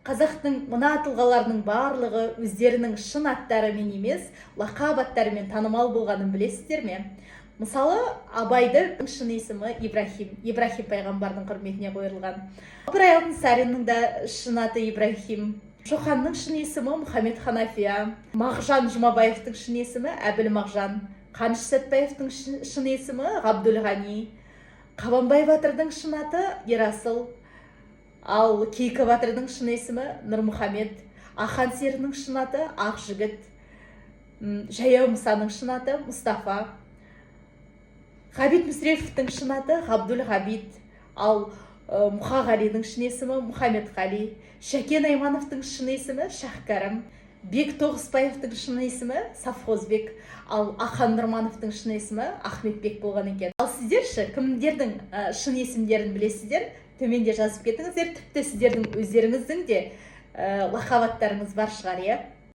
Қазақтың мына тұлғаларының барлығы өздерінің шын аттарымен емес, лақап аттарымен танымал болғанын білесіздер ме? Мысалы, Абайдың шын есімі Ибрахим, Ибрахим пайғамбардың құрметіне қойылған. Ыбырай Алтынсариннің да шын аты Ибрахим. Шоқанның шын есімі Мұхаммед Ханафия. Мағжан Жұмабаевтың шын есімі Әбіл Мағжан. Қаныш Сәтбаевтың шын есімі Ғабдулғани. Қабанбай батырдың шын аты Ерасыл, ал Кейкі батырдың шын есімі Нұрмұхамед. Ақан серінің шын аты Ақжігіт. Жаяу Мұсаның шын аты Мұстафа. Ғабит Мүсіреповтің шын аты Ғабдул Ғабит, ал Мұқағалидың шын есімі Мұхаммедқали. Шәкен Аймановтың шын есімі Шәһкәрім. Бек Тоғысбаевтың шын есімі Совхозбек, ал Ақан Нұрмановтың шын есімі Ахметбек болған екен. Ал сіздер ше, кімдердің шын есімдерін білесіздер? Төменде жазып кетіңіздер. Тіпті сіздердің өздеріңіздің де лақап аттарыңыз бар шығар, иә?